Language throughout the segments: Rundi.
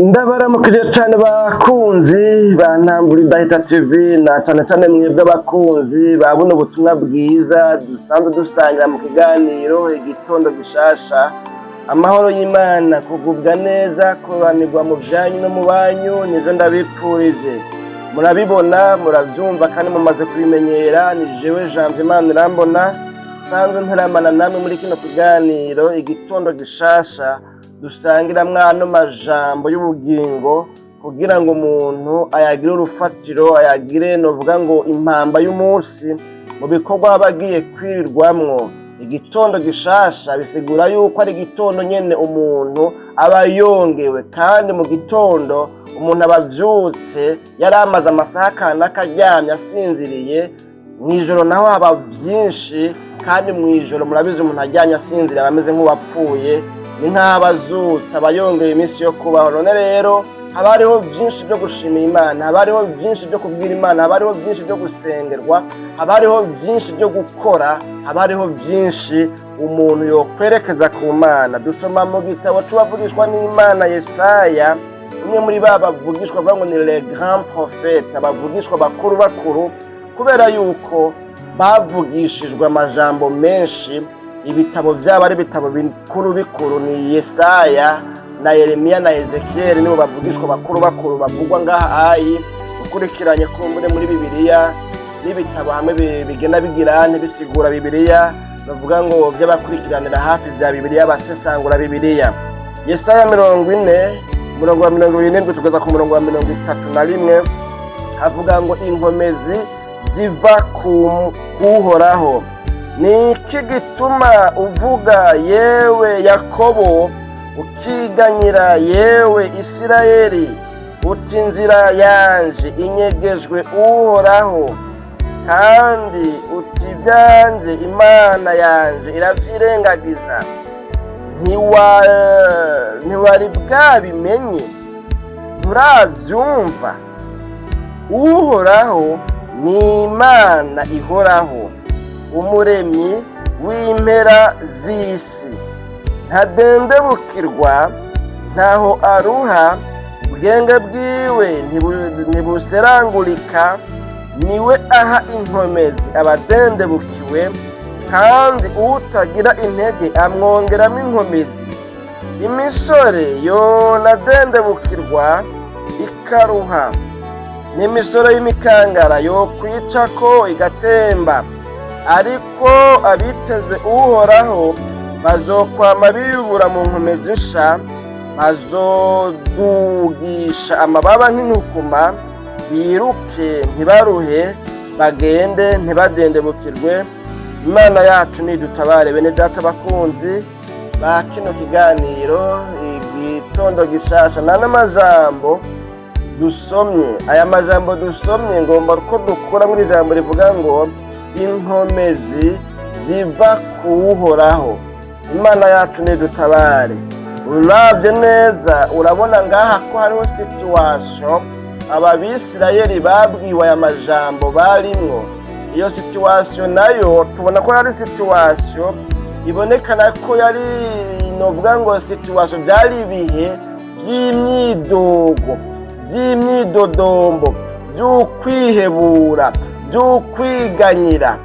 Ndabaramukije cane bakunzi ba Ntambura Idahita TV, na cane cane mwebwe abakunzi ba buno butumwa bwiza dusanzwe dusangira mu kiganiro Igitondo Gishasha. Amahoro y'Imana, kugubwa neza, kubanirwa mu vyanyu no mu banyu, nivyo ndabipfurije. Murabibona, muravyumva kandi mumaze kubimenyera, ni jewe Janvier Manirambona sanzwe nteramana namwe muri kino kiganiro Igitondo Gishasha, dusangiramwo ano majambo y'ubugingo kugira ngo umuntu ayagire urufatiro, ayagire novuga ngo impamba y'umunsi mu bikorwa aba agiye kwirirwamwo. Igitondo gishasha bisigura yuko ari igitondo nyene umuntu aba yongewe, kandi mu gitondo umuntu aba avyutse yari amaze amasaha kanaka aryamye asinziriye. Mw'ijoro naho haba vyinshi, kandi mw'ijoro murabizi, umuntu aryamye asinziriye aba ameze nk'uwapfuye, ni nk'aho aba azutse, aba yongeye iminsi yo kubaho. None rero haba hariho vyinshi vyo gushimira Imana, haba hariho vyinshi vyo kubwira Imana, haba hariho vyinshi vyo gusengerwa, haba hariho vyinshi vyo gukora, haba hariho vyinshi umuntu yokwerekeza ku Mana. Dusoma mu gitabo c'uwavugishwa n'Imana Yesaya, umwe muri ba bavugishwa bavuga ngo ni les grands prophètes, abavugishwa bakuru bakuru, kubera yuko bavugishijwe amajambo menshi, ibitabo vyabo ari ibitabo bikuru bikuru. Ni Yesaya na Yeremiya na Ezekiyeli, nibo bavugishwa bakuru bakuru bavugwa ngaha ayi ukurikiranye kumbure muri Bibiliya n'ibitabo hamwe bigenda bigira ntibisigura Bibiliya, bavuga ngo vy'abakurikiranira hafi vya Bibiliya, basesangura Bibiliya. Yesaya 40, umurongo wa 27 tugeza ku murongo wa 31, havuga ngo: "Inkomezi ziva ku Uhoraho. Ni iki gituma uvuga, yewe Yakobo, ukiganyira, yewe Isirayeli, uti: 'Inzira yanje inyegejwe Uhoraho,' kandi uti: 'Ibyanjye Imana yanje iravyirengagiza'? Ntiwari bwabimenye? Nturavyumva? Uhoraho ni Imana ihoraho, Umuremyi w'impera z'isi. Ntadendebukirwa, ntaho aruha, ubwenge bwiwe ntibuserangurika. Niwe aha inkomezi abadendebukiwe, kandi utagira intege amwongeramo inkomezi. Imisore yonadendebukirwa ikaruha, n'imisore y'imikangara yokwicako igatemba, ariko abiteze Uhoraho bazokwama bibura mu nkomezi nsha, bazodugisha amababa nk'inkukuma, biruke ntibaruhe, bagende ntibadendebukirwe." Imana yacu nidutabare. Bene data bakunzi ba kino kiganiro Igitondo Gishasha, nta n'amajambo dusomye, aya majambo dusomye ngomba ko dukura muri ijambo rivuga ngo: "Inkomezi ziva ku Uhoraho." Imana yacu nidutabare. Uravye neza urabona ngaha ko hariho situation aba Bisirayeli babwiwe aya majambo barimwo. Iyo situation nayo tubona ko yari situation ibonekana ko yari novuga ngo situation, byari ibihe vy'imyidogo, vy'imyidodombo, vy'ukwihebura, vy'ukwiganyira,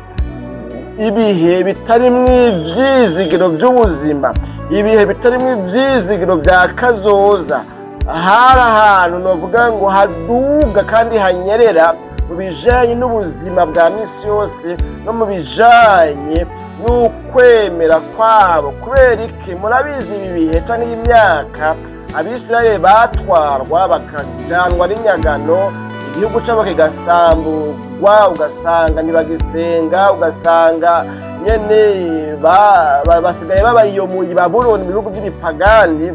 ibihe bitarimwo ivyizigiro vy'ubuzima, ibihe bitarimwo ivyizigiro vya kazoza. Hari ahantu novuga ngo haduga kandi hanyerera mu bijanye n'ubuzima bwa misi yose no mu bijanye n'ukwemera kwabo. Kubera iki? Murabizi, ibi bihe canke iyi myaka Abisirayeli batwarwa bakajanwa n'inyagano, igihugu cabo kigasamburwa, ugasanga ntibagisenga, ugasanga nyene basigaye baba iyo mu Babuloni, mu bihugu by'ibipagani,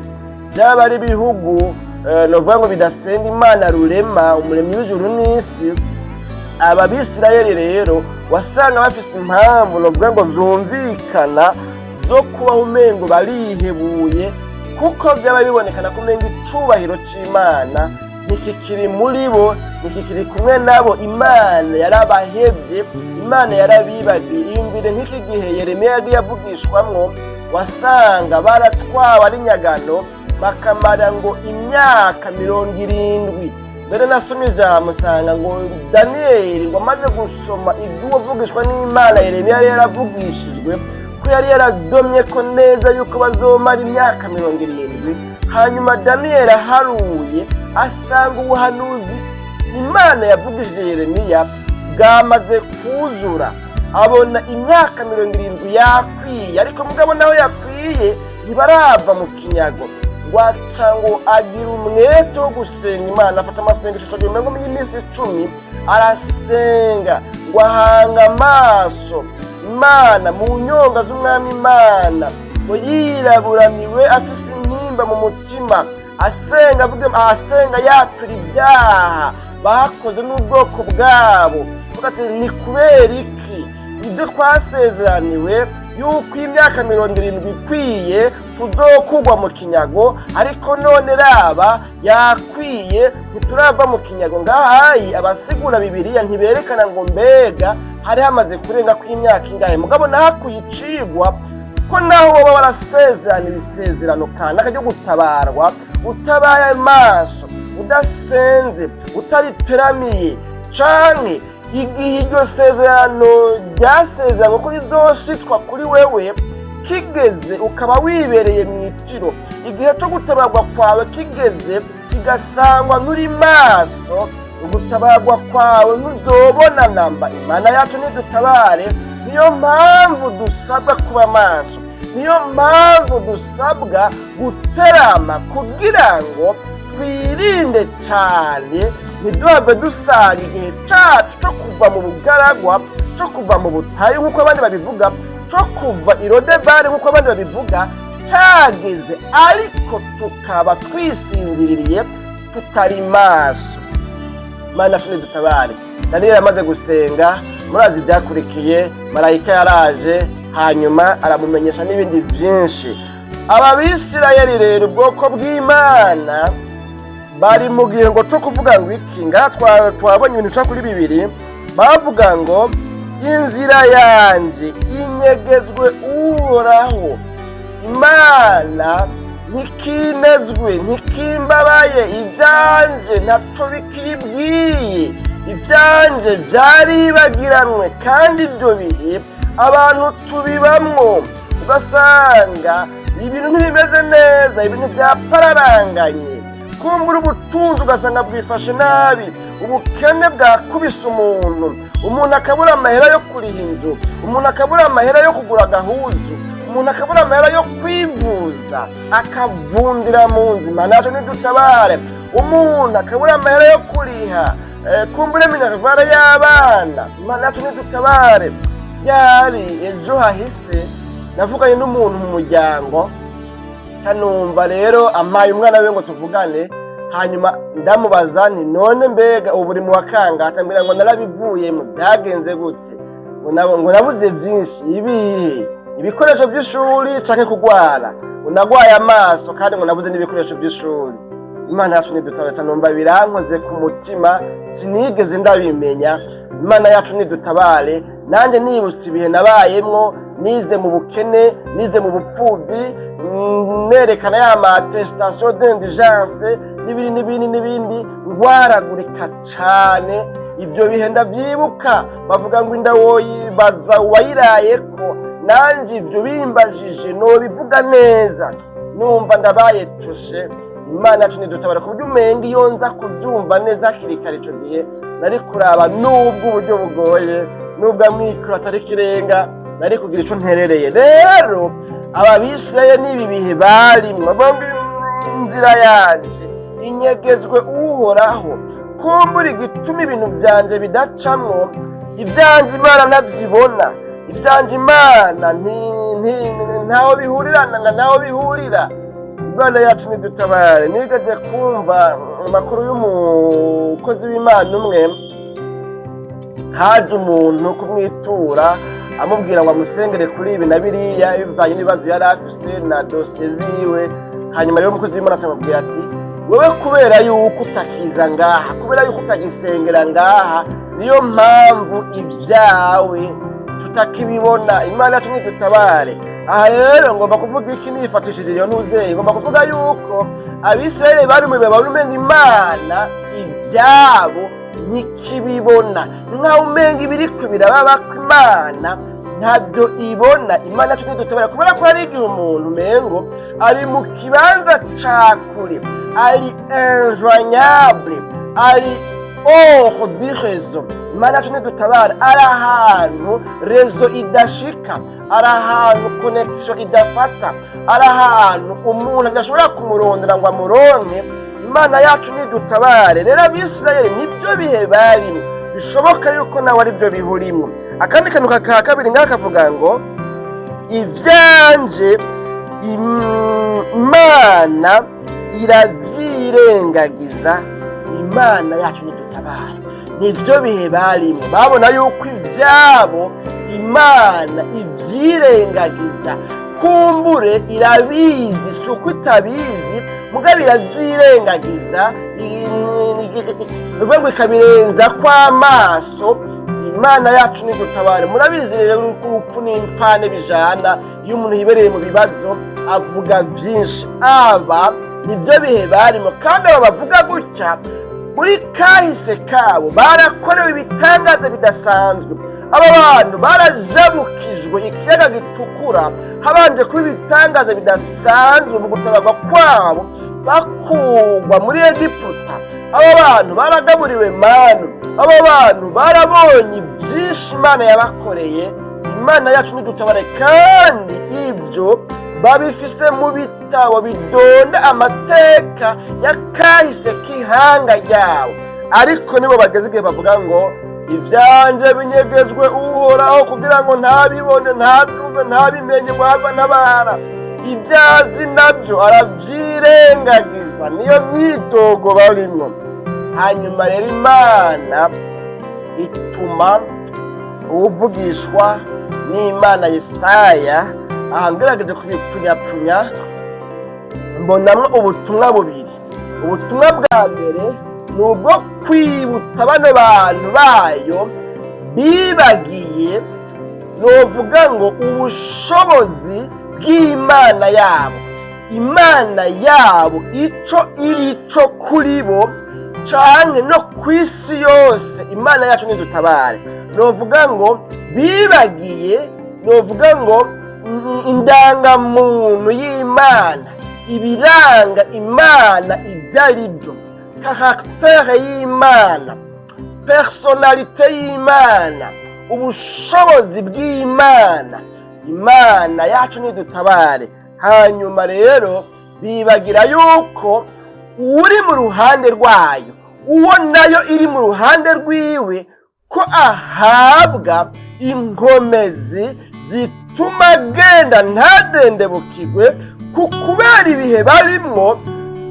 byaba ari ibihugu novuga ngo bidasenga Imana rurema, Umuremyi w'ijuru n'isi. Aba Bisirayeli rero wasanga bafise impamvu novuga ngo zumvikana zo kubaho umengo barihebuye, kuko byaba bibonekana ko umengo icubahiro c'Imana ntikikiri muri bo, ntikikiri kumwe nabo. Imana yarabahevye, Imana yarabibagiye. Iyumvire nk'iki gihe Yeremiya yagiye avugishwamwo, wasanga baratwawe ari nyagano. Bakamara ngo imyaka 70. Mbere nasomye ijambo, usanga ngo Daniyeli ngo amaze gusoma iby'uwavugishwa n'Imana Yeremiya yari yaravugishijwe, ko yari yaradomye ko neza yuko bazomara imyaka 70. Hanyuma Daniyeli aharuye, asanga ubuhanuzi Imana yavugishije Yeremiya bwamaze kuzura, abona imyaka 70 yakwiye. Ariko mugabo naho yakwiye, ntibarava mu kinyago. Ngo aca ngo agira umwete wo gusenga Imana, afata amasengesho icyo gihe ngo y'iminsi 10, arasenga, ngo ahanga amaso Imana mu nyonga z'Umwami Imana, ngo yiraburaniwe, afise intimba mu mutima, asenga, avuga, asenga yatura ibyaha bakoze n'ubwoko bwabo, avuga ati: "Ni kubera iki ibyo twasezeraniwe yuko imyaka 70 ikwiye tuzokugwa mu kinyago, ariko none raba yakwiye, ntiturava mu kinyago?" Ngahayi abasigura Bibiliya ntiberekana ngo mbega hari hamaze kurenga kw'imyaka ingahe. Mugabo nahakuye icigwa ko naho woba warasezerana isezerano kanaka ryo gutabarwa, utabaye amaso, udasenze, utariteramiye, canke igihe iryo sezerano ryasezeranywe ko rizoshitwa kuri wewe kigeze, ukaba wibereye mu itiro, igihe cyo gutabarwa kwawe kigeze kigasangwa nturi maso, ugutabarwa kwawe ntuzobona namba. Imana yacu nidutabare. Niyo mpamvu dusabwa kuba maso, niyo mpamvu dusabwa guterama, kugira ngo twirinde cyane ntiduhave dusanga igihe cyacu cyo kuva mu bugaragwa, cyo kuva mu butayu nk'uko abandi babivuga, cyo kuva i Lodebari nk'uko abandi babivuga, cyageze, ariko tukaba twisinziririye, tutari maso. Imana yacu nidutabare. Daniyeli amaze gusenga, murazi ibyakurikiye. Marayika yaraje, hanyuma aramumenyesha n'ibindi byinshi. Aba Bisirayeli rero, ubwoko bw'Imana, bari mu gihe ngo cyo kuvuga ngo iki? Ngaha twabonye ibintu bishika kuri bibiri. Bavuga ngo: "Inzira yanje inyegezwe Uhoraho, Imana ntikinezwe, ntikimbabaye, ibyanje ntaco bikibwiye, ibyanje byaribagiranwe." Kandi ibyo bihe abantu tubibamwo, ugasanga ibintu ntibimeze neza, ibintu byapararanganye, kumbura ubutunzi ugasanga bwifashe nabi, ubukene bwakubise umuntu, umuntu akabura amahera yo kuriha inzu, umuntu akabura amahera yo kugura agahuzu, umuntu akabura amahera yo kwivuza, akavundira mu nzu. Imana yacu nidutabare. Umuntu akabura amahera yo kuriha kumbura minerval y'abana. Imana yacu nidutabare. Ryari ejo hahise navuganye n'umuntu mu muryango, numva rero ampaye umwana we ngo tuvugane. Hanyuma ndamubaza nti: "None mbega ubu uri mu wa kangahe?" Atambwira ngo: "Narabivuyemo." "Byagenze gute?" Ngo nabuze byinshi. "Ibihe? Ibikoresho by'ishuri canke kugwara?" Ngo nagwaye amaso, kandi ngo nabuze n'ibikoresho by'ishuri. Imana yacu nidutabare. Numva birankoze ku mutima, sinigeze ndabimenya. Imana yacu nidutabare. Nanjye nibutse ibihe nabayemwo, nize mu bukene, nize mu bupfubyi, nerekana ya ma attestation d'indigence n'ibindi n'ibindi n'ibindi, ngwaragurika cane. Ibyo bihe ndavyibuka. Bavuga ngo inda woyibaza uwayirayeko. Nanje ibyo bimbajije nobivuga neza, numva ndabaye touché. Imana yacu nidutabara, ku buryo umenga iyo nza kubyumva neza hakiri kare ico gihe, nari kuraba nubwo uburyo bugoye, nubwo amikoro atari kirenga, nari kugira ico nterereye. Rero aba Bisirayeli n'ibi bihe barimwo, bavuga ngo: "Inzira yanje inyegezwe Uhoraho, kumbura igituma ibintu byanje bidacamwo, ibyanje Imana ntavyibona, ibyanje Imana ntaho bihurira ntaho bihurira." Imana yacu nidutabare. Nigeze kumva amakuru y'umukozi w'Imana umwe. Haje umuntu kumwitura, amubwira ngo amusengere kuri ibi na biriya, bivanye n'ibibazo yari afise na dosiye ziwe. Hanyuma rero umukozi w'Imana atamubwira ati: "Wewe kubera yuko utakiza ngaha, kubera yuko utagisengera ngaha, niyo mpamvu ibyawe tutakibibona." Imana yacu nidutabare. Aha rero ngomba kuvuga iki nifatishije iyo ntuzeyi? Ngomba kuvuga yuko Abisirayeli bari mu bihe babona umenga Imana ibyabo ntikibibona, nkaho umenga ibiriko birababa ko Imana ntabyo ibona. Imana yacu ntidutabara, kubera ko hari igihe umuntu umengo ari mu kibanza ca kure, ari injoignable, ari hors du réseau. Imana yacu ntidutabara, ari ahantu réseau idashika, ari ahantu connexion idafata, ari ahantu umuntu adashobora kumurondera ngo amuronke. Imana yacu nidutabare. Rero Abisirayeli nibyo bihe barimo, bishoboka yuko nawe ari byo bihurimo. Akandi kantu ka kabiri ngaha kavuga ngo ivyanje Imana iravyirengagiza. Imana yacu nidutabare, nivyo bihe barimo, babona yuko ivyabo Imana ivyirengagiza. Kumbure irabizi, si uko itabizi, mugabo iravyirengagiza, bivuga ngo ikabirenza kw'amaso. Imana yacu nigutabare. Murabizi rero urupfu n'impfane bijana. Iyo umuntu yibereye mu bibazo avuga vyinshi. Aba nivyo bihe barimo, kandi aba bavuga gutya muri kahise kabo barakorewe ibitangaza bidasanzwe. Aba bantu barajabukijwe ikiyaga Gitukura, habanje kuba ibitangaza bidasanzwe mu gutabarwa kwabo bakugwa muri Egiputa. Aba bantu baragaburiwe manu. Aba bantu barabonye byinshi Imana yabakoreye. Imana yacu nidutabare, kandi ibyo babifise mu bitabo bidonda amateka ya kahise k'ihanga ryabo. Ariko nibo bageze igihe bavuga ngo ibyanje binyegejwe Uhoraho kugira ngo ntabibone, ntabyumve, ntabimenye, ngo have ntabara. Ibyazi nabyo arabyirengagiza. Niyo myidogo barimwo. Hanyuma rero Imana ituma uwuvugishwa n'Imana Yesaya. Aha ngerageje kubipfunyapfunya, mbonamwo ubutumwa bubiri. Ubutumwa bwa mbere ni ubwo kwibutsa bano bantu bayo bibagiye, novuga ngo ubushobozi bw'Imana yabo, Imana yabo ico iri co kuri bo canke no ku isi yose. Imana yacu nidutabare. Novuga ngo bibagiye, novuga ngo indangamuntu y'Imana, ibiranga Imana ibyo ari byo, caractère y'Imana, personnalité y'Imana, ubushobozi bw'Imana. Imana yacu nidutabare. Hanyuma rero bibagira yuko uri mu ruhande rwayo, uwo nayo iri mu ruhande rwiwe, ko ahabwa inkomezi zituma agenda ntadendebukirwe ku kubera ibihe barimwo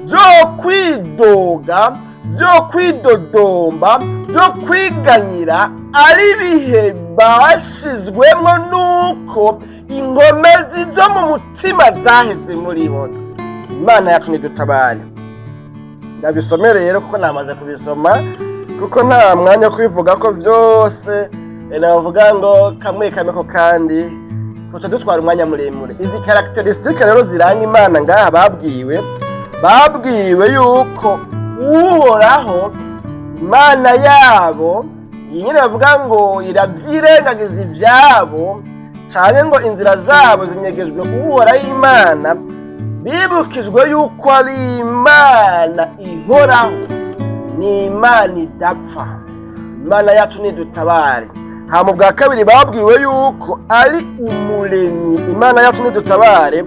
byo kwidoga, byo kwidodomba, byo kwiganyira, ari ibihe bashizwemo nuko inkomezi zo mu mutima zaheze muri bo. Imana yacu nidutabare. Ndabisome rero kuko namaze kubisoma, kuko nta mwanya wo kubivuga ko vyose. Navuga ngo kamwe kamwe ko kandi tuca dutwara umwanya muremure. Izi caractéristiques rero ziranga Imana ngaha, babwiwe yuko Uhoraho Imana yabo, iyi nyine bavuga ngo irabyirengagiza ibyabo cyane, ngo inzira zabo zinyegejwe Uhoraho Imana, bibukijwe yuko ari Imana ihoraho, ni Imana idapfa. Imana yacu nidutabare. Hama bwa kabiri babwiwe yuko ari umuremyi. Imana yacu nidutabare,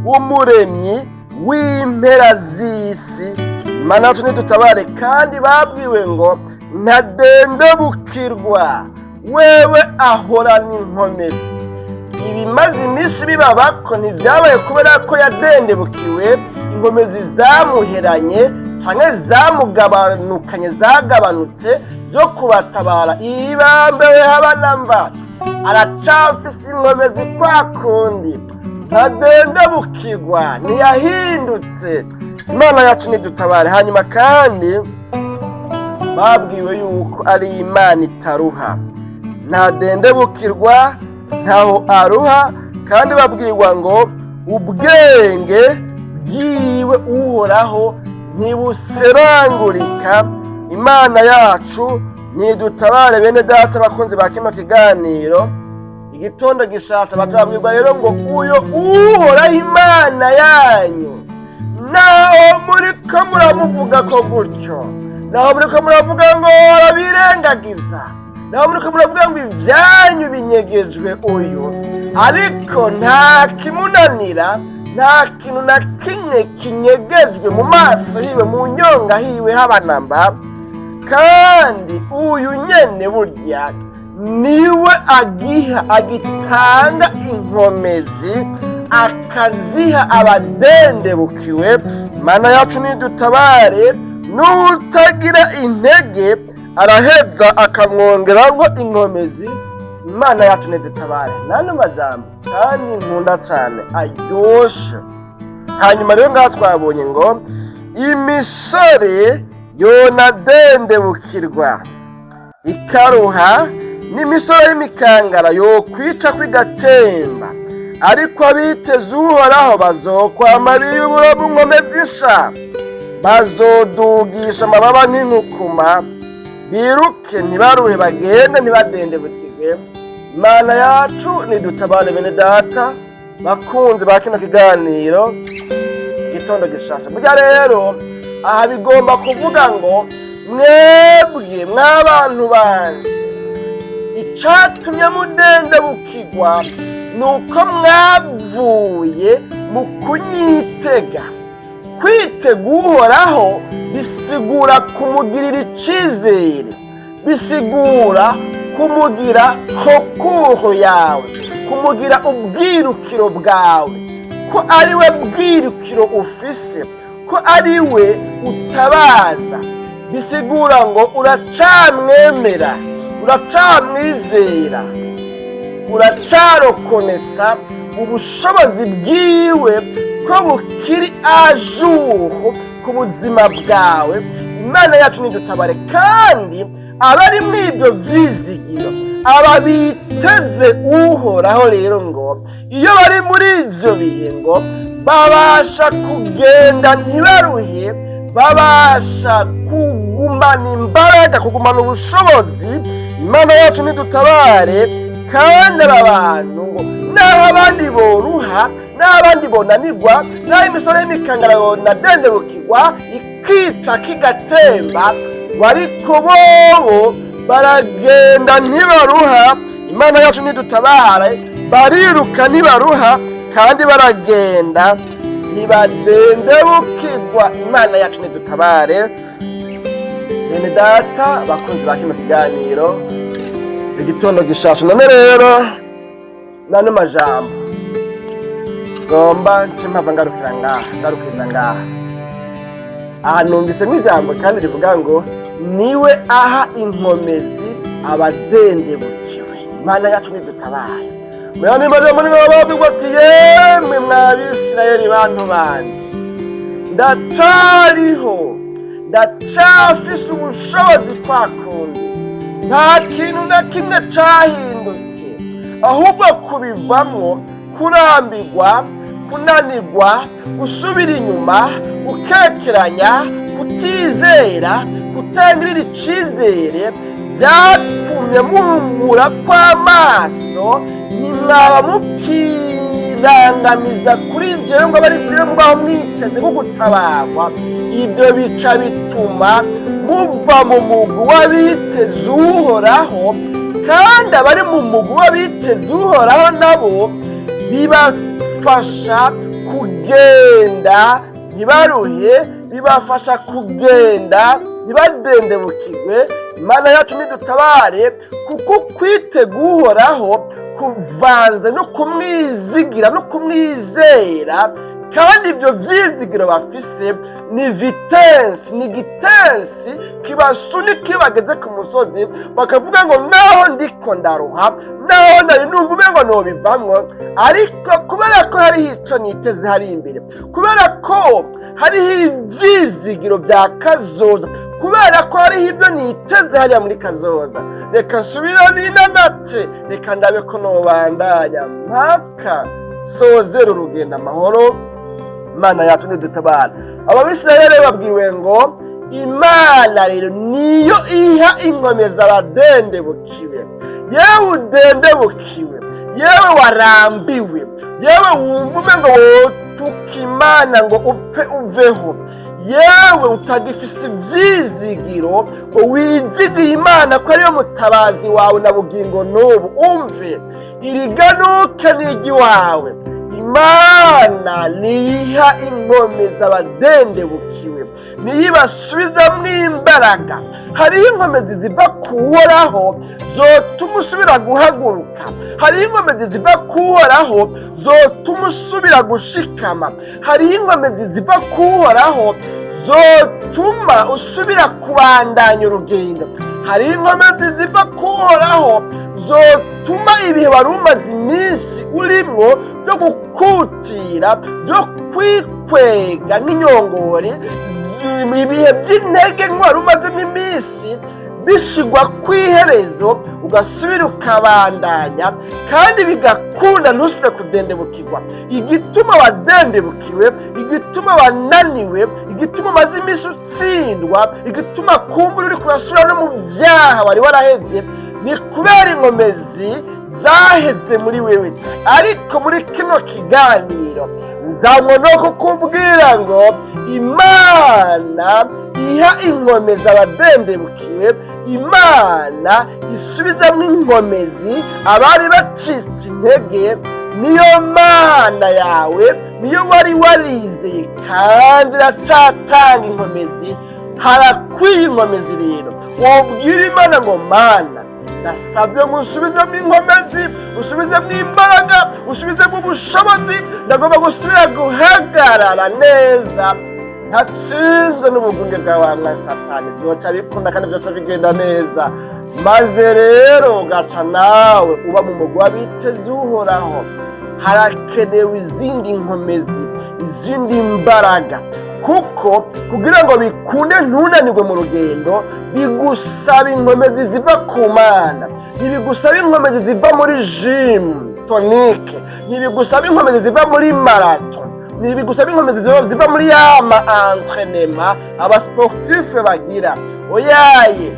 umuremyi w'impera z'isi. Imana yacu nidutabare. Kandi babwiwe ngo ntadendebukirwa, wewe ahorana inkomezi. Ibimaze iminsi bibabako ntibyabaye kubera ko yadendebukiwe, inkomezi zamuheranye canke zamugabanukanye, zagabanutse zo kubatabara. Ibambewe habanamba, aracafise inkomezi kwa kundi, ntadendebukirwa, ntiyahindutse. Imana yacu nidutabare. Hanyuma kandi babwiwe yuko ari Imana itaruha, ntadendebukirwa, ntaho aruha. Kandi babwiwe yuko ari Imana Kandi babwirwa ngo ubwenge bwiwe Uhoraho ntibuserangurika. Imana yacu nidutabare. Bene data, bakunzi ba kino kiganiro Igitondo Gishasha, baturabwirwa rero ngo uyo Uhoraho Imana yanyu, naho muriko muramuvuga ko gutyo, naho muriko muravuga ngo arabirengagiza, naho muriko muravuga ngo ibyanyu binyegejwe uyu, ariko nta kimunanira, nta kintu na kimwe kinyegejwe mu maso hiwe, mu nyonga hiwe habanamba. Kandi uyu nyene burya niwe agiha, agitanga inkomezi, akaziha abadendebukiwe. Mana yacu nidutabare. N'utagira intege araheza akamwongeramo inkomezi. Imana yacu nidutabare. N'ano majambo kandi nkunda cyane aryoshe. Hanyuma rero ngaha twabonye ngo imisore yonadendebukirwa ikaruha, n'imisore y'imikangara yokwica kwigatemba, ariko abiteze Uhoraho bazokwama biyubura mu nkomezi nsha, bazodugisha amababa nk'inkukuma, biruke ntibaruhe, bagende ntibadendebukirwe. Imana yacu nidutabare. Bene data, bakunzi ba kino kiganiro Igitondo Gishasha, burya rero aha bigomba kuvuga ngo mwebwe mw'abantu banje, icatumye mudendebukirwa ni uko mwavuye mu kunyitega. Kwitega Uhoraho bisigura kumugirira icizere, bisigura kumugira hokuru yawe, kumugira ubwirukiro bwawe, ko ari we bwirukiro ufise, ko ari we utabaza. Bisigura ngo uracamwemera, uracamwizera, uracarokonesa ubushobozi bwiwe ko bukiri ajuhu ku buzima bwawe. Imana yacu nidutabare. Kandi abari muri ibyo byizigiro, aba biteze Uhoraho rero, ngo iyo bari muri ibyo bihe, ngo babasha kugenda ntibaruhe, babasha kugumana imbaraga, kugumana ubushobozi. Imana yacu nidutabare. Kandi aba bantu ngo naho abandi boruha, naho abandi bonanirwa, naho imisoro y'imikangara yonadendebukirwa ikica kigatemba, ariko bobo baragenda ntibaruha. Imana yacu nidutabare. Bariruka ntibaruha, kandi baragenda ntibadendebukirwa. Imana yacu nidutabare. Bene data, bakunzi ba kino kiganiro Igitondo Gishasha, none rero nano majambo ngomba nce mpava ngarukira ngaha, ngarukiriza ngaha. Aha numvise nk'ijambo kandi rivuga ngo niwe aha inkomezi abadendebukiwe. Imana yacu nidutabare. Muyandi majambo ni bababwirwa ati: "Yemwe mw'Abisirayeli, bantu banje, ndacariho, ndacafise ubushobozi kwa kundi, nta kintu na kimwe cahindutse." Ahubwo kubivamwo, kurambirwa, kunanirwa, gusubira inyuma, gukekeranya, kutizera, kutangirira icizere, byatumye muhumura kw'amaso, ntimwaba mukirangamiza kuri jewe ngo abe ari jewe mubaho mwiteze nko gutabarwa. Ibyo bica bituma muva mu mugwi w'abiteze Uhoraho. Kandi abari mu mugwi w'abiteze Uhoraho nabo bibafasha kugenda ntibaruhe, bibafasha kugenda ntibadendebukirwe. Imana yacu nidutabare. Kuko kwitega Uhoraho kuvanze no kumwizigira no kumwizera, kandi ibyo byizigiro bafise ni vitesse, ni gitensi kibasunika iyo bageze ku musozi, bakavuga ngo naho ndiko ndaruha, naho nari numva umengo nobivamwo, ariko kubera ko hariho ico niteze hari imbere, kubera ko hariho ivyizigiro vya kazoza, kubera ko hariho ibyo niteze hariya muri kazoza, reka nsubira ninanate, reka ndabe ko nobandanya mpaka. Sozera urugendo amahoro. Imana yacu nidutabara. Ababisirayeli rero babwiwe ngo Imana rero niyo iha inkomezi abadendebukiwe. Yewe udendebukiwe, yewe warambiwe, yewe wumva umengo wotuka Imana ngo upfe uveho, yewe utagifise ivyizigiro ngo wizigiye Imana ko ariyo mutabazi wawe na bugingo n'ubu, umve iriganuke n'iry'iwawe. Imana niyiha inkomezi abadendebukiwe, niyo ibasubizamwo imbaraga. Hariho inkomezi ziva kuhoraho zotuma usubira guhaguruka. Hariho inkomezi ziva kuhoraho zotuma usubira gushikama. Hariho inkomezi ziva kuhoraho zotuma usubira kubandanya urugendo. Hariho inkomezi ziva kuhoraho zotuma ibihe wari umaze iminsi urimwo byo gukutira, byo kwikwega nk'inyongori, ibihe by'intege nk'wari umazemo iminsi, bishigwa ku iherezo, ugasubira ukabandanya kandi bigakunda, ntusubire kudendebukirwa. Igituma wadendebukiwe, igituma wananiwe, igituma umaze iminsi utsindwa, igituma kumbura uri kurasubira no mu byaha wari warahevye, ni kubera inkomezi zaheze muri wewe. Ariko muri kino kiganiro nzanywe no kukubwira ngo Imana iha inkomezi abadendebukiwe, Imana isubizamo inkomezi abari bacitse intege, niyo Mana yawe, niyo wari warizeye, kandi iracatanga inkomezi. Harakwiye inkomezi rero. Wobwira Imana ngo: "Mana, nasabye ngo usubizemo inkomezi, usubizemo imbaraga, usubizemo ubushobozi. Ndagomba gusubira guhagarara neza ntatsinzwe n'ubugunge bwa wa mwa Satani." Byoca bikunda kandi byoca bigenda neza. Maze rero ugaca nawe uba mu mugwi w'abiteze Uhoraho. Harakenewe izindi nkomezi, izindi mbaraga, kuko kugira ngo bikunde ntunanirwe mu rugendo, bigusaba inkomezi ziva ku Mana. Ntibigusaba inkomezi ziva muri gym tonic, ntibigusaba inkomezi ziva muri marathon, ntibigusaba inkomezi ziva muri yama entraînement aba sportifs bagira. Oyaye,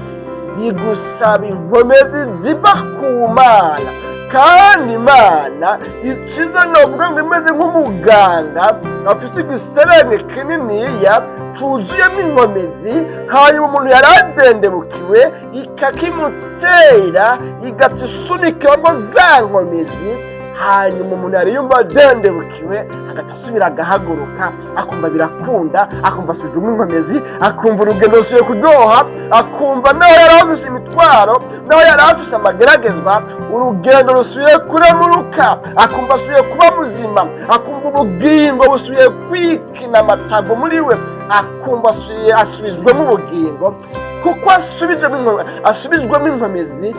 bigusaba inkomezi ziva ku Mana. Kandi Imana ikiza, novuga ngo imeze nk'umuganga afise igiserenge kininiya cuzuyemo inkomezi, hanyuma umuntu yari adendebukiwe ikakimutera, igaca isunikiramo za nkomezi, hanyuma umuntu yari yumva adendebukiwe agaca asubira agahaguruka, akumva birakunda, akumva asubijwemo inkomezi, akumva urugendo rusubiye kuryoha, akumva naho yari afise imitwaro, naho yari afise amageragezwa, urugendo rusubiye kuremuruka, akumva asubiye kuba muzima, akumva ubugingo busubiye kwikina amatago muri we, akumva asubijwemo ubugingo, kuko asubijwemo inkomezi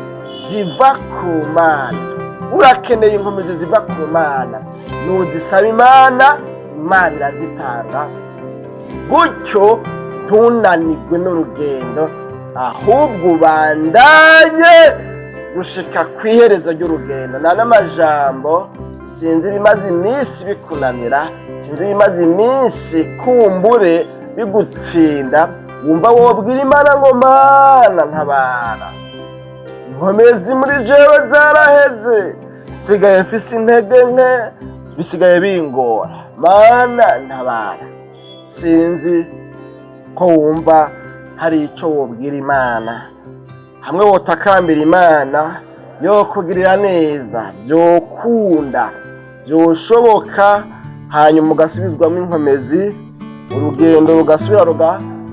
ziva ku Mana. Urakeneye inkomezi ziva ku Mana. Nuzisaba Imana, Imana irazitanga, gutyo ntunanirwe n'urugendo, ahubwo ubandanye gushika ku iherezo ry'urugendo. Nta n'amajambo, sinzi ibimaze iminsi bikunanira, sinzi ibimaze iminsi kumbure bigutsinda, wumva wobwira Imana ngo: "Mana, ntabara, inkomezi muri jewe zaraheze, sigaye mfise intege nke, bisigaye bingora, Mana ntabara." Sinzi ko wumva hari ico wobwira Imana. Hamwe wotakambira Imana, yo kugirira neza, byokunda, byoshoboka, hanyuma ugasubizwamo inkomezi, urugendo rugasubira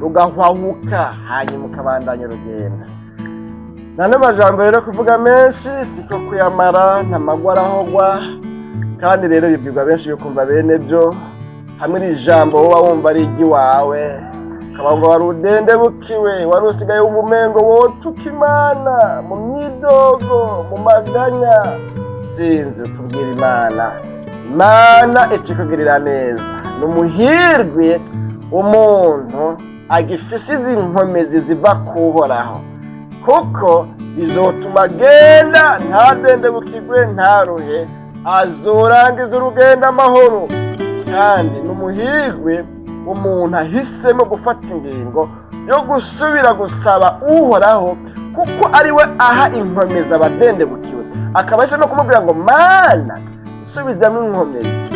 rugahwahuka, hanyuma ukabandanya urugendo. Nta n'amajambo rero kuvuga menshi siko kuyamara, nta magwa arahogwa. Kandi rero bibwirwa benshi bikumva bene byo. Hamwe iri jambo woba wumva ari iry'iwawe, ukaba ngo wari udendebukiwe, wari usigaye wumva umengo wotuka Imana mu myidogo, mu maganya, sinzi, tubwira Imana, Imana ikikugirira neza. Ni umuhirwe umuntu agifise izi nkomezi ziva kuhoraho, kuko bizotuma agenda ntadendebukirwe, ntaruhe. Azorangiza urugendo amahoro. Kandi ni umuhirwe umuntu ahisemo gufata ingingo yo gusubira gusaba Uhoraho, kuko ari we aha inkomezi abadendebukiwe, akaba ahisemo kumubwira ngo: "Mana, subizamo inkomezi,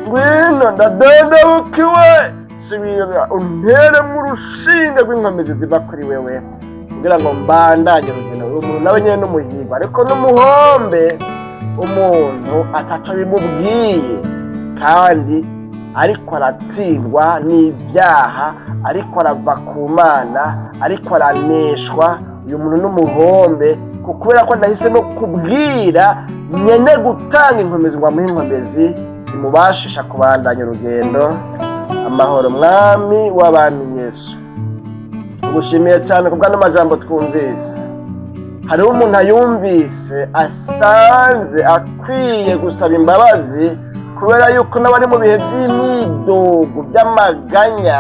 ngwino, ndadendebukiwe, subira unteremo urushinge rw'inkomezi ziva kuri wewe kugira ngo mbandanye urugendo." Uyu muntu nawe nyine n'umuhirwe, ariko n'umuhombe umuntu ataco bimubwiye kandi ariko aratsindwa n'ibyaha, ariko arava ku Mana, ariko araneshwa. Uyu muntu n'umuhombe kubera ko adahisemo kubwira nyene gutanga inkomezi ngo amuhe inkomezi zimubashisha kubandanya urugendo amahoro. Mwami w'abami Yesu, tugushimiye cyane ku bw'ano majambo twumvise. Hariho umuntu ayumvise asanze akwiye gusaba imbabazi kubera yuko n'abari mu bihe by'imyidogo, by'amaganya,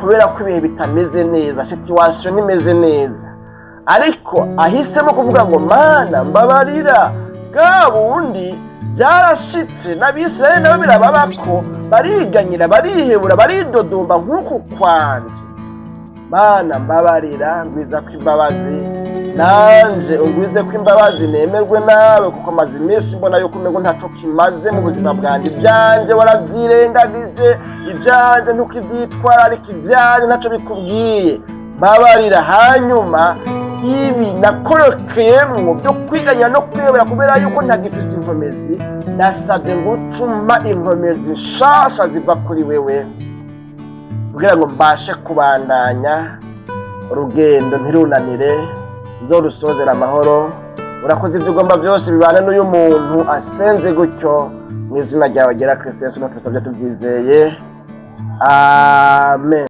kubera ko ibihe bitameze neza, situation ntimeze neza, ariko ahisemo kuvuga ngo: "Mana, mbabarira." Bwa bundi byarashitse n'Abisirayeli nabo birababako, bariganyira, barihebura, baridodomba nk'uku kwanje. Mana, mbabarira, ngwiza ko imbabazi, nanje ungwize ko imbabazi, nemerwe nawe, kuko maze iminsi mbona yuko umengo ntaco kimaze mu buzima bwanjye. Ibyanje warabyirengagije, ibyanje ntukibyitwararika, ibyanje ntaco bikubwiye. Mbabarira. Hanyuma ibi nakorokeyemwo byo kwiganya no kwiyobera kubera yuko ntagifise inkomezi, nasabye ngo ucuma inkomezi nshasha ziva kuri wewe kugira ngo mbashe kubandanya urugendo, ntirunanire, nzorusozera amahoro. Urakoze. Ibyo ugomba byose bibana n'uyu muntu asenze gutyo, mu izina ryawe ryera Kristo Yesu natwe tubyizeye, amen.